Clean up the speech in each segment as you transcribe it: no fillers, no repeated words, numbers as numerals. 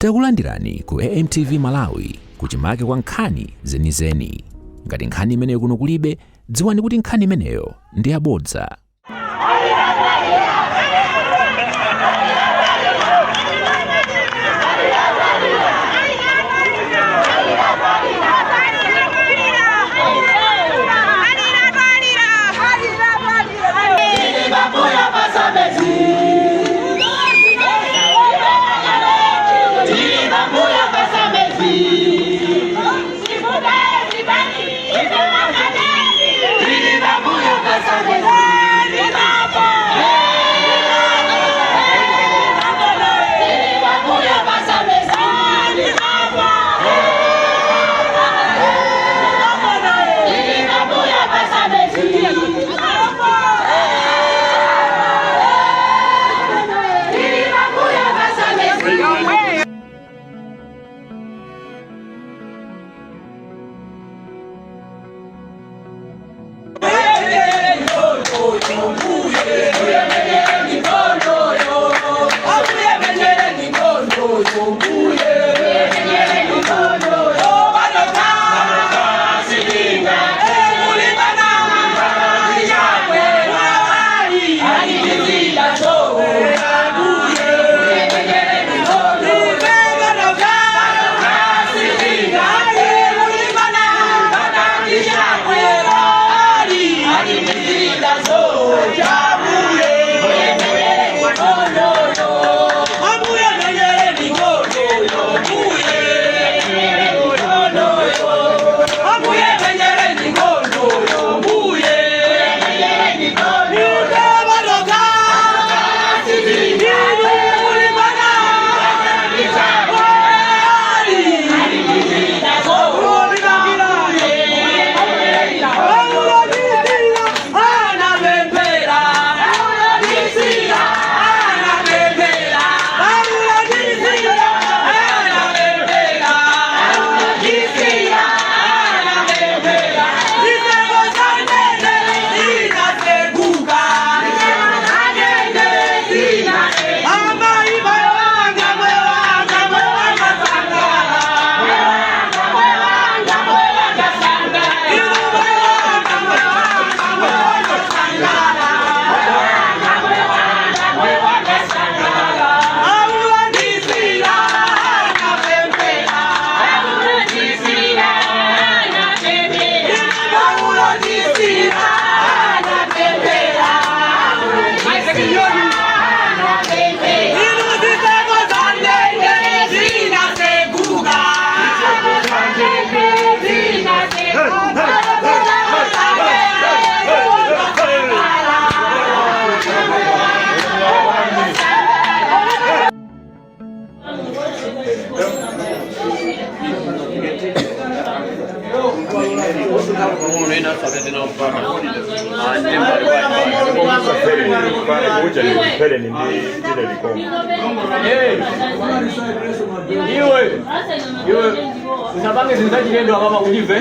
Takulandirani ku AMTV Malawi, kuchimake kwa nkhani zenizeni. Ngati nkhani imeneyo kuno kulibe, dziwani kuti nkhani imeneyo ndi yabodza. Iwe iwe, usapange zinthu zachilendo apapa, ulive.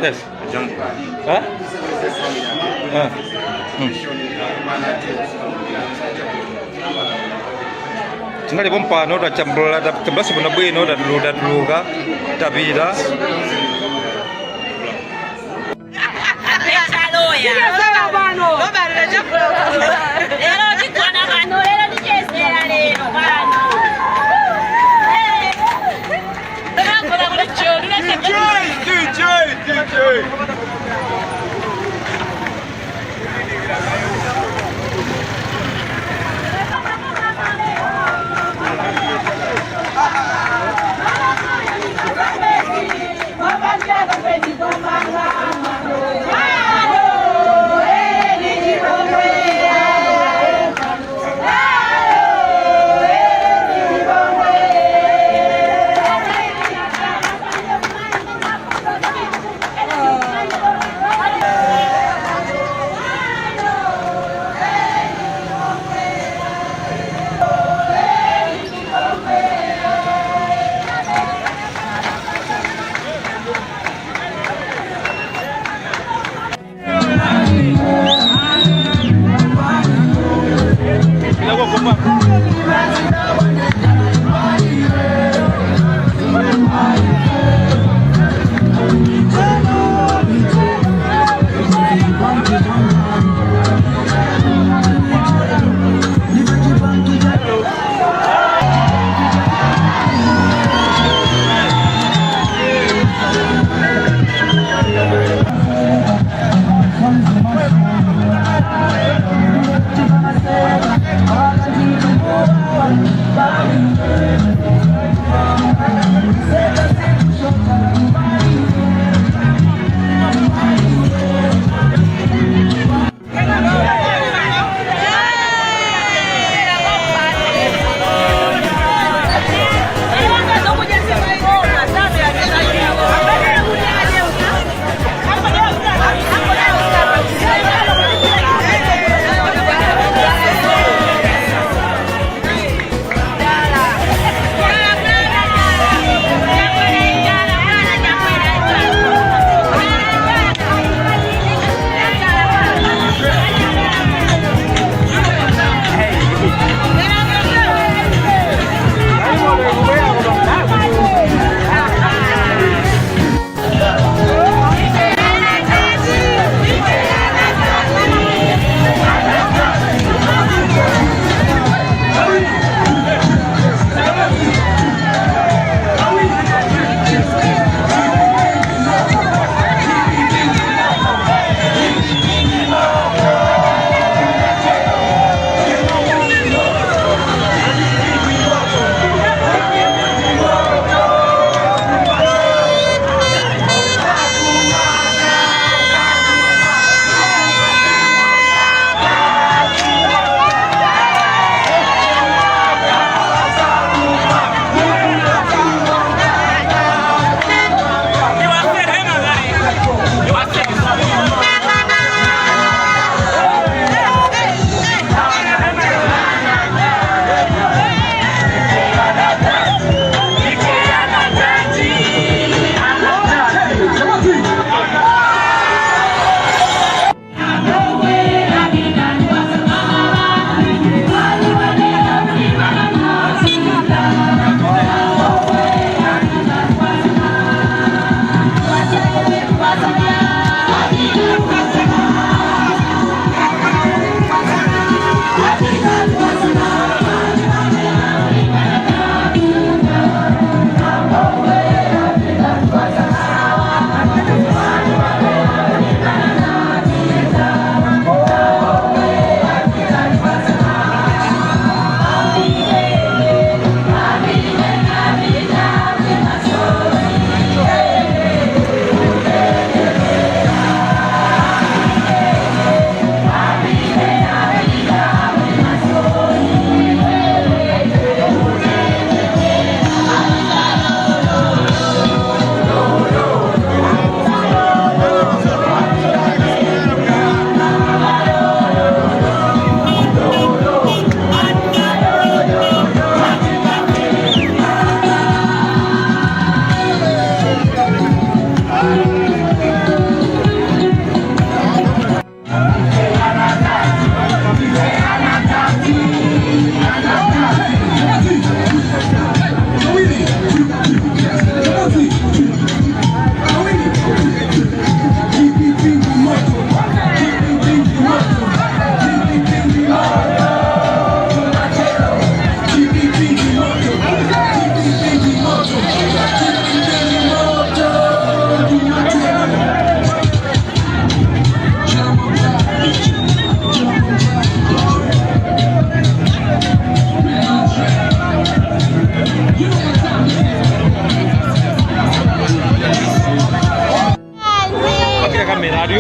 Yes. Eh? Tinalipo mpano tachambula tachambula bwino bwino tatuluka tatuluka tapita. Lero tigona pano, lero tichezera lero pano. DJ, DJ, DJ.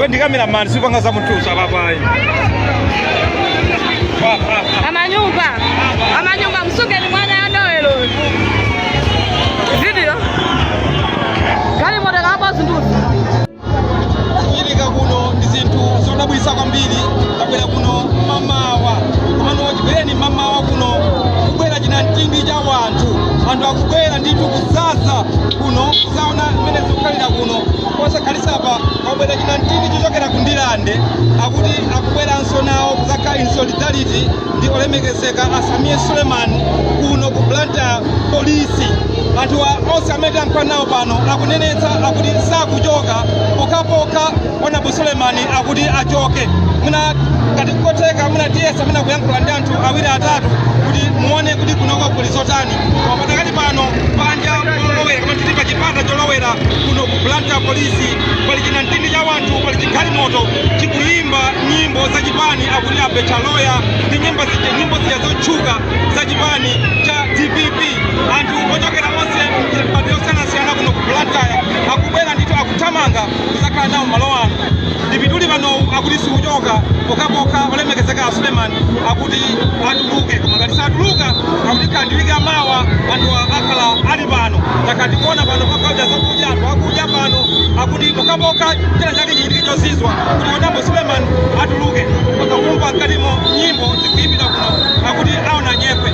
Iwe ndi cameraman sipanga za munthuso apapayi. Amanyumba, amanyumba, msungeni mwana yanowelo video galimoto kapa zinduzi. Kuchitika kuno ndi zinthu zodabwitsa kwambiri. Tabwera kuno mmamawa, komano chibwereni mmamawa kuno kubwera chinamtindi cha wanthu. Anthu akubwera ndithu kudzaza kuno kuzaona mmene zikukhalira kuno. Posakhalitsa apa kwabwera chinamtindi chochokera ku Ndilande, akuti akubweranso nawo kuzakhala in solidarity ndi olemekezeka a Sameer Suleman kuno ku Blantyre polisi. Anthu onse amene tayankhula nawo pano akunenetsa akuti sakuchoka pokhapokha Honorable Suleman akuti achoke. Mwina ngati kotheka, mwina tiyesa mwina kuyankhula ndi anthu awiri atatu kuti muone kuti kunoko kuli zotani. Koma padakali pano panja polowera, koma tili pa chipata cholowera kuno ku Blantyre polisi, pali chinamtindi cha wanthu, pali chigalimoto chikuyimba nyimbo za chipani, akuti apecha loya ndi nyimbo zija, nyimbo zija zotchuka za chipani cha DPP. Anthu ochokera onse mmadera osiyanasiyana kuno ku Blantyre akubwera ndithu, akuthamanga kuzakhala nawo malo ano. Ndipituli pano akuti sikuchoka pokhapokha olemekezeka a Suleman akuti atuluke. Koma ngati satuluka, akuti kandi wiki amawa anthu akhala ali pano. Takhala tikuona pano pakauja zakudya, anthu akudya pano, akuti pokhapokha china chake chichitike chozizwa kuti Honorable Suleman atuluke. Pakakumva mkatimo nyimbo zikuyimbidwa kuno, akuti aona nyekwe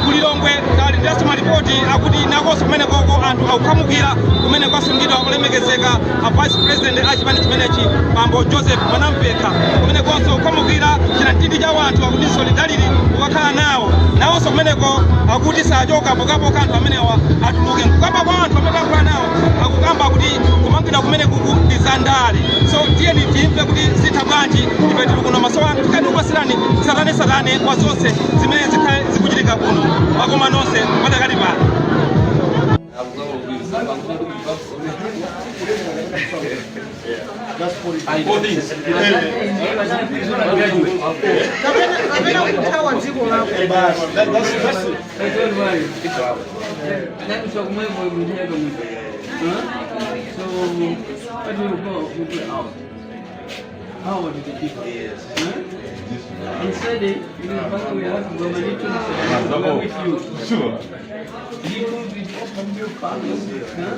kulilongwe. Kali ndiaso malipoti akuti nakonso kumene koko anthu akukhamukira kumene kwasungidwa olemekezeka a vice president a chipani chimenechi, bambo Joseph Mwanamvekha. Kumene konso kukhamukira chinamtindi cha wanthu, akuti solidarity kukakhala nawo. Nawonso kumeneko akuti sachoka pokhapokha anthu amenewa atuluke. Nkukamba kwa anthu amene akukhala nawo, akukamba kuti kumangidwa kumene kuku ndi zandale. So tiyeni timve kuti zitha bwanji. Ife tili kuno maso anu, tikati kupasirani satane satane kwa zonse zimene zikhale zikuchitika kuno. Makoma nonse padakali pano. Kapena kuthawa dziko lako. So, what do you go, we put out? How would the people? Huh? Instead, we have to go to with you. Sure. Huh?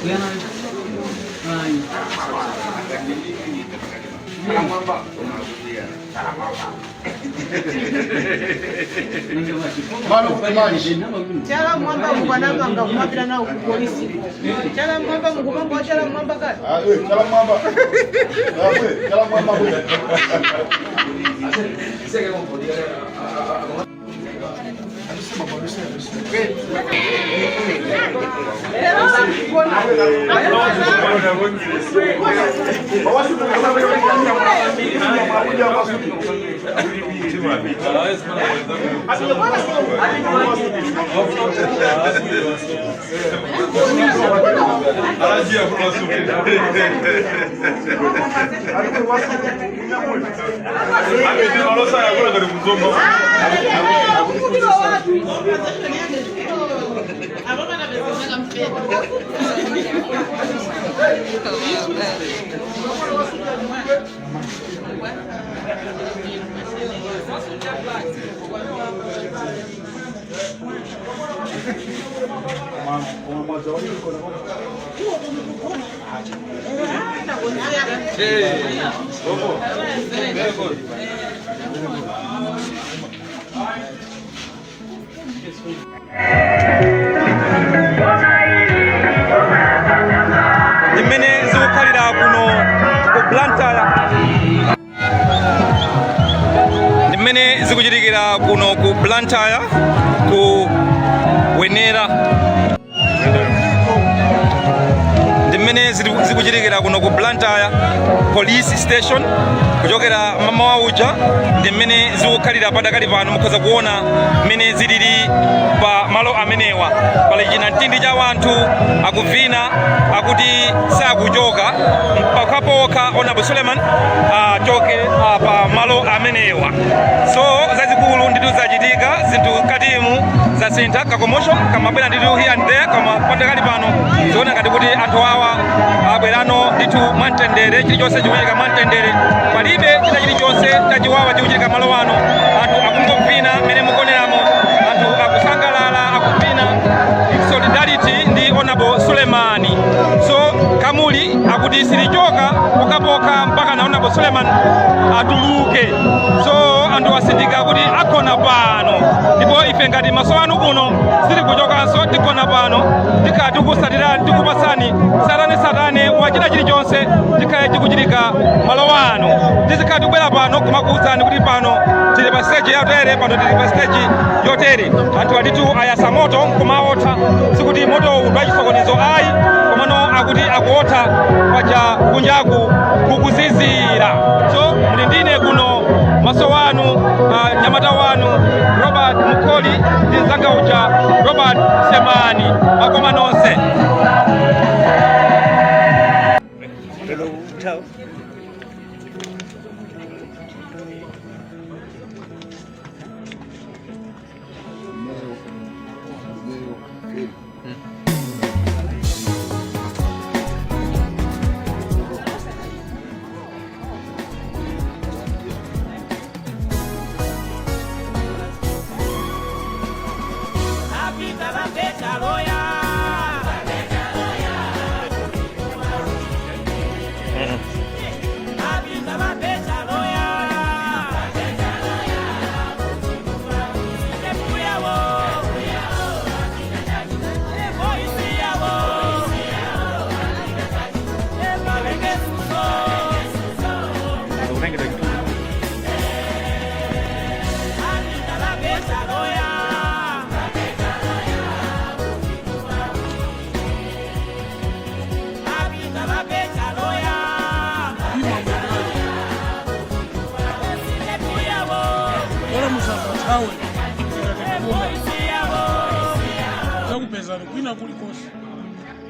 Yeah. Chala mwamba mukanapanga kumapita nawo ku polisi. Chala mwamba mukupanga wa chala mwamba kale. Chala mwamba. Chala mwamba. Mmene zikukhalira kuno ku Blantyre, ndi mmene zikuchitikira kuno ku Blantyre ku Wenera, ndi mmene Mmene zikuchitikira kuno ku Blantyre Police Station kuchokera mamawa uja ndi mmene zikukhalira padakali pano. Mukhoza kuona mmene zilili pa malo amenewa. Pali chinamtindi cha wanthu akuvina, akuti sakuchoka pokhapokha Honorable Suleiman achoke pa malo amenewa. So zazikulu ndithu zachitika, zinthu mkatimu zasintha, ka commotion kamabwera ndithu here and there, koma padakali pano zikuona ngati kuti anthu awa abwerano ndithu mwamtendere. Chilichonse chikuchitika mwamtendere, palibe china chilichonse chachiwawa chikuchitika malo ano. Anthu akungovina mmene mukuoneramo, anthu akusangalala, akuvina in solidarity ndi Honorable Sulemani. So kamuli akuti silichoka pokhapokha mpaka na Honorable Suleiman atuluke. So anthu asindika kuti agona pano, ndipo ife ngati maso anu kuno sitikuchokanso, tigona pano, tikhala tikusatirani, tikupasani satane satane wa china chilichonse chikhale chikuchitika malo ano. Tizikhala tikubwera pano kumakuwuzani kuti pano tili pa stage yotere, pano tili pa stage yotere. Anthu atitu ayasa moto nkumaotha, sikuti motowu ndi wachisokonezo ayi, komano akuti akuotha paja kunjaku kukuzizira. So muli ndine kuno maso wanu, nyamata wanu Robert Mkholi ndi mzanga uja Robert Semani. Makoma nonse. Wala musathawe, tikati tidzakupezani kwina kulikonse,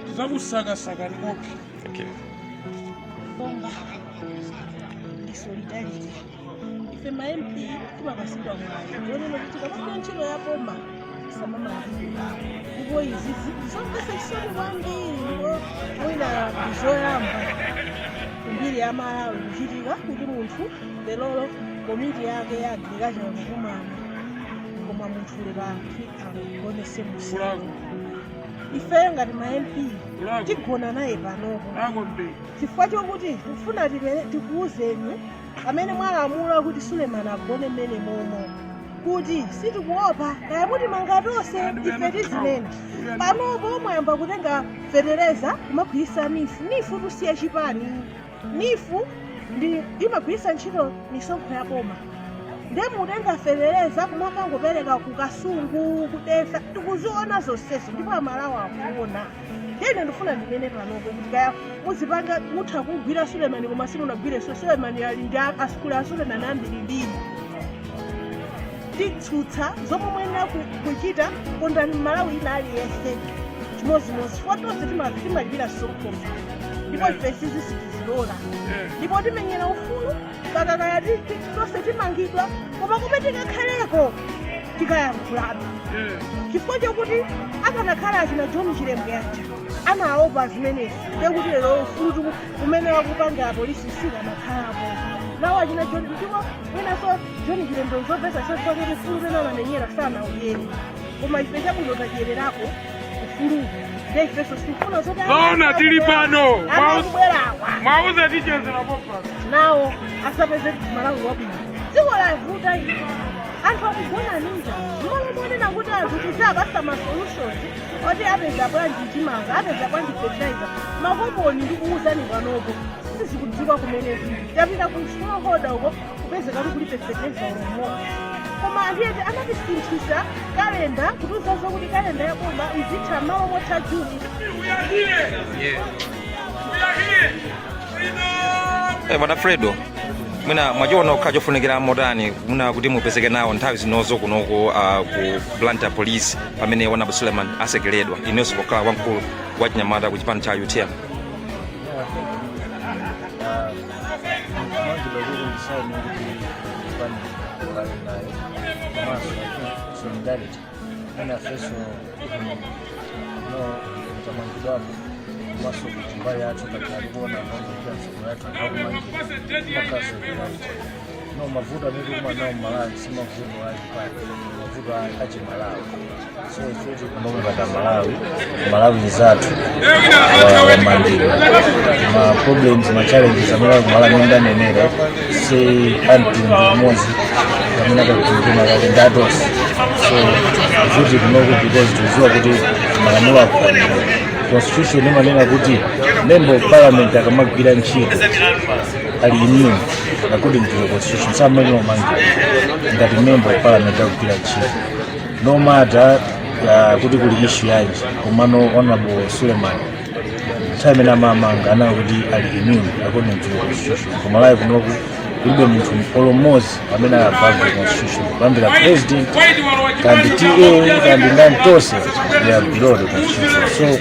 tidzakusakasakani kopsa. Bonga ndi solidarity. Ife ma MP timapasidwa mwayi yonena kuti tikamagwira ntchito ya boma samamangidwa, ndipo izi zomvetsa chisoni kwambiri, ndipo mwina ndizoyamba mbiri ya Malawi kuchitika kuti munthu lerolo komiti yake ya agriculture kukumana, koma munthu lero agonese musiku. Ifeyo ngati ma MP tigona naye panopo chifukwa chokuti tikufuna tikuwuzeni amene mwalamula kuti Suleiman agone mmene momo kuti sitikuopa, kaya mutimanga tonse, ife tizinena. Panopo mwayamba kutenga fetereza kumagwiritsa NEEF. NEEF tusiye chipani, NEEF ndi imagwiritsa ntchito misonkho ya boma, nde mutenga fetereza kumakangopereka ku Kasungu, ku Dedza. Tikuziona zonsezo ndipo Amalawi akuona. Ine ndifuna ndinene panopo kuti kaya muzipanga, mutha kugwira Sulemani, koma simunagwire. So Sulemani ali ndi asukulu a Sulemani ambirimbiri. Titsutsa zomwe muyenera kuchita. Kondani Mmalawi ina aliyense chimodzimodzi, chifukwa tonse timalipira msonkho, ndipo ife izizi sitizilola, ndipo timenyera ufulu mpaka kaya tonse timangidwa, koma kumene tikakhaleko tikayankhulabe, chifukwa chokuti akanakhala achina John Chilembwe aja anaopa zimenezi, ndekuti lero ufulu umene wakupanga apolisi sikanakhalapo nawo achina John. Ndipo mwinaso John Chilembwe nzopeza chifukwa choti ufulu umene anamenyera sanaudyere, koma ife chabwino tadyererako ufulu, nde ifenso sitifuna zoti Zoona, tili pano. akubwerawa Mwauze tichezera popa. Nawo asapeze Malawi wabwino. Dziko lavuta ili, anthu akugona ninja. Mmalo monena kuti anthu tizapasa ma solutions oti apeza bwanji chimanga, apeza bwanji fertilizer, makoponi, ndikuwuzani panopo sizikudziwa kumene zili. Tapita ku smallholder uko, kupezeka kuti kulibe fertilizer umodzi. Koma anthu eti anatisinthisa kalenda, kutiuza zokuti kalenda ya boma izitha malo motha Juni. We are here. Bwana Fredo, mwina mwachiona kukhala chofunikira motani mwina kuti mupezeke nawo nthawi zinozo kunoko ku Blantyre Police pamene Honorable Suleiman asekeledwa, inenso pokhala wamkulu wa chinyamata ku chipani cha UTM? Kumangidwa kuku ndi sign yokuti chipani pali nayo, komanso I think solidarity ena afenso even no tamangidwapo, komanso kuti mbali yathu takhala tikuona maonikira msogolo yathu anthu akumangidwa, makhala solidarity. No mavuto amene tikumana nawo mMalawi si mavuto a chipani, mavuto a chiMalawi. So ife tikumangata Malawi, Malawi nzathu wamangidwa, ma problems, ma challenges amene ali kumalawi amene ndanenera si amtundu umodzi amene akatundu kake ndatonse. So ife kunoku because tikudziwa kuti malamulo akwanira, constitution imanena kuti member of parliament akamagwira ntchito ali immune according to the constitution, samayenera kumangidwa ngati member of parliament akugwira ntchito, no matter kuti kuli issue yanji. Komano Honorable Suleiman nthawi imene amamanga anali kuti ali immune according to the constitution. Kumalawi kunoku kulibe munthu olo mmodzi amene ali above the constitution, kuyambira president kandi TA kandi ndani, tonse we are below the constitution. So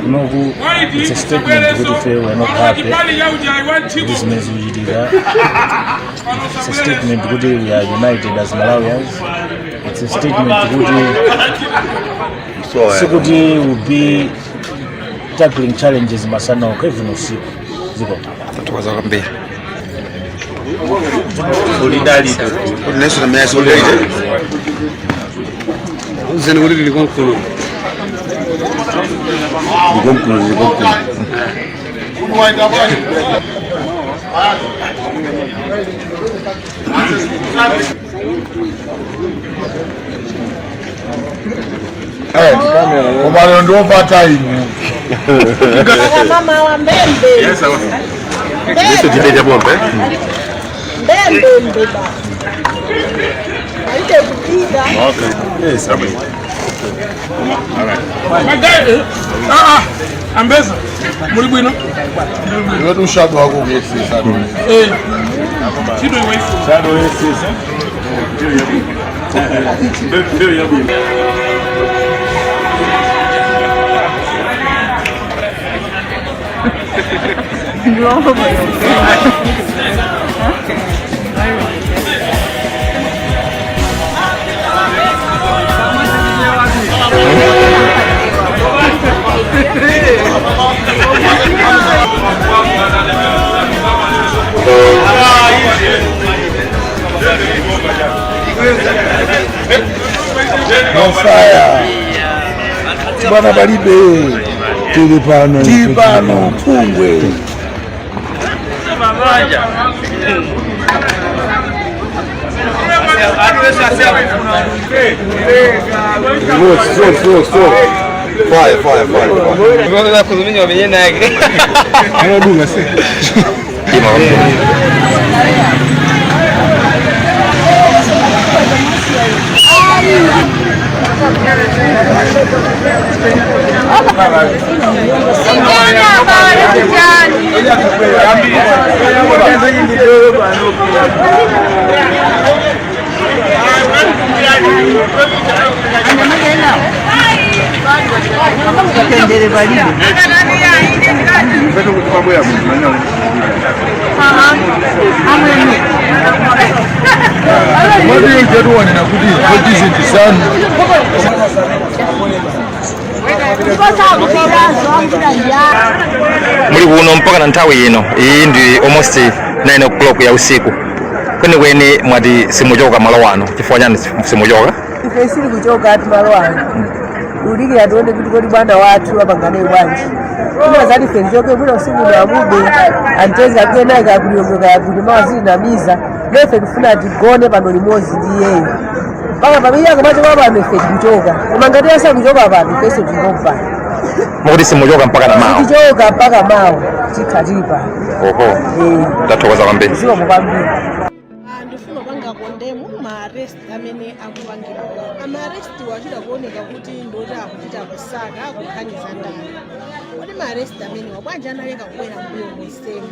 kunoku it's a statement kuti ife we are not happy kuti zimene zikuchitika. It's a statement kuti we are united as Malawians. It's a statement kuti sikuti will be tackling challenges masana okha, even usiku ziko. Tathokoza kwambiri. Solidarity. Nelson Mandela solidarity. Uzeni kuti tili konkuno. Ndikonkuno, ndikonkuno. Koma lero ndi overtime. Mama wa mbembe. Yesu chite bombe. Mbembe mbeba. Aite kupika. Okay. Yes, okay. All right. Ah, ah, ambeza muli bwino? Iwe ushado wako kuyesisa. Eh, chido iwe ifu. Shadow yesisa. Mbeu yabwino. No fire. Bwana palibe. Tili pano. Tili pano pungwe. Slow, slow, slow. Fire, fire, fire, fire. Anadunga se. Mwadi ujedu wanena kuti zoti zinthu zanu. Muli kuno mpaka na nthawi ino, iyi ndi almost 9 o'clock ya usiku kwenikweni, mwati simuchoka malo ano, chifukwa chani simuchoka? Ife sili kuchoka ati malo ano, ulikira tione kuti kodi bwana wathu apangane bwanji. Ina zati ife ndichoke mwina usiku amube anteza kuyenaka akuliongoka yakuti mawa zilinamiza. Lefe tifuna tigone pano limodzi ndi iyeyo mpaka pamene akamachoka pano ife tikuchoka, koma ngati asakuchoka pano ifenso tingomva. Mukuti simuchoka mpaka na mawa? Tichoka mpaka mawa, tikha tili pano. Oho, tathokoza kwambiri. Zikomo kwambiri. Ndifuna panga condemn ma Arrest amene akupangidwa, ama arrest wachita kuoneka kuti ndoti akuchita kusaka kunkhani za ndale. Kodi ma arrest amenewa bwanji analeka kubwera mbuyo monsemu?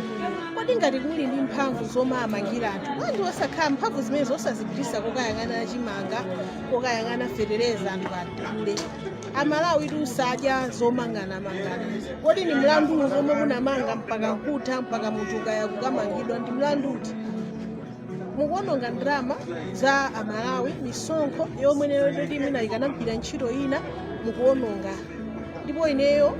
Kodi ngati muli ndi mphamvu zomamangira anthu, bwanji osakhala mphamvu zimene osazigwiritsa kokayang'ana chimanga, kokayang'ana fetereza, anthu atule? Amalawi tiusadya zomanganamangana. Kodi ni mlandu omwe munamanga mpaka nkutha, mpaka munthu ukaya kukamangidwa, ndi mlandu uti? Mukuononga ndalama za Amalawi, misonkho yomwe neyoti mwina ikanagwira ntchito ina, mukuononga. Ndipo ineyo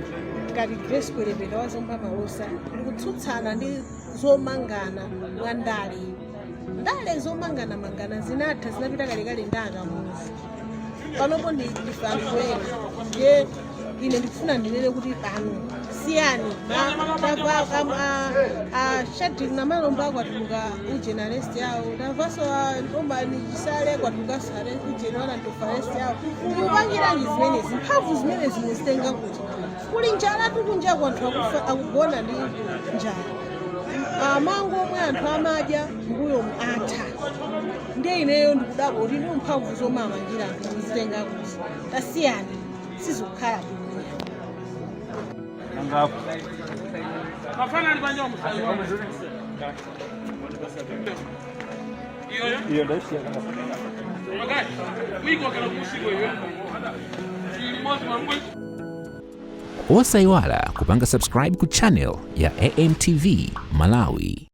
ngati Grace Kwelepeta wa Zomba Malosa ndikutsutsana ndi zomangana mwa ndale. Ndale zomanganamangana zinatha, zinapita kalekale ndi Akamuzu. Panopo ndife anthu ena. Ndiye ine ndikufuna ndinene kuti pano siyani. Shadric Namalomba kwatuluka ujeni, arrest yawo. Tamvanso Ombani Chisale kwatulukanso ujeni, warrant of arrest yawo. Mupangiranji zimenezi? Mphamvu zimenezi muzitenga kuti? Kuli njala tukunjaku, anthu akufa, akugona ndi njala. Amango omwe anthu amadya mbuyo atha. Ndiye ineyo ndikudabwa kuti ndiyo mphamvu zomamangira anthu muzitenga kuti? Tasiyani, sizikukhala bwino. Mafana ali panja musayi. Iyoyo? Iyo ndaisiya. Magari. Mwiko kana kusiku iyo. Chili mozi mangwe. Osayiwala kupanga subscribe ku channel ya AMTV Malawi.